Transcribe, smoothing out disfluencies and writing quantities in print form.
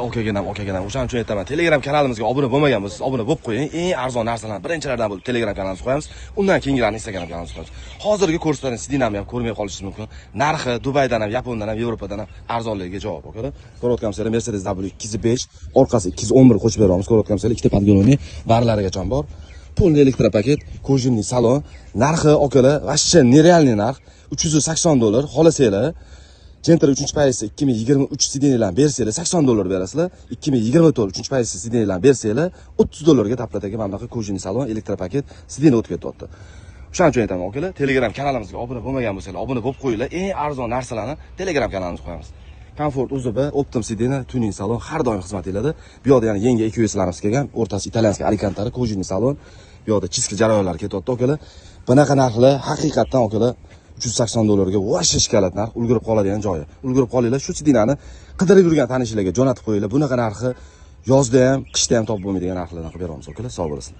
Okaginam, okaginam. O'shaning uchun aytaman, Telegram kanalimizga obuna bo'lmagan bo'lsangiz, obuna bo'lib qo'ying. Eng arzon narsalarni birinchilardan bo'lib Telegram kanalimizga qo'yamiz. Undan keyingilarni Instagram kanalimizga qo'yamiz. Hozirgi ko'rsatgan сиденье ni ham ko'rmay qolishingiz mumkin. Narxi Dubaydan ham, Yapondan ham, Yevropadan ham arzonligiga javob, akalar. Ko'rayotgan bo'lsanglar, Mercedes W205, orqasi 211 qo'shib beramiz. Ko'rayotgan bo'lsanglar, ikkita подголовник, barlarigacha bor. Полный электропакет, кожаный salon. Narxi, akalar, вообще нереальный narx. 380 dollar. Xohlasanglar, Gentra 3 pozitsiya 2023 сиденье larni bersanglar, 80 dollar berasizlar. 2024 3 pozitsiya сиденье larni bersanglar, 30 dollarga taplataga mana bunaqa кожаный salon, электропакет, сиденье o'tib ketyapti. O'shaning uchun aytaman, akalar, Telegram kanalimizga obuna bo'lmagan bo'lsanglar, obuna bo'lib qo'yinglar. Eng arzon narsalarni Telegram kanalimizga qo'yamiz. Komfort UZB, Optim сиденье, tuning salon har doim xizmatinglarda. Bu yoqda yana yangi EQSlarimiz kelgan, o'rtasi итальянский Alcantara, кожаный salon. Bu yoqda чистка jarayonlari ketyapti, akalar. Bunaqa narxlar haqiqatdan, akalar, 380 dollarga вообще шоколад narx, ulgurib qoladigan joyi. Ulgurib qolinglar, shu сиденье ni qidirib yurgan tanishlarga jo'natib qo'yinglar. Bunaqa narxi yozda ham, qishda ham topib bo'lmaydigan narxlardan qilib beramiz, akalar. Sog' bo'lasizlar.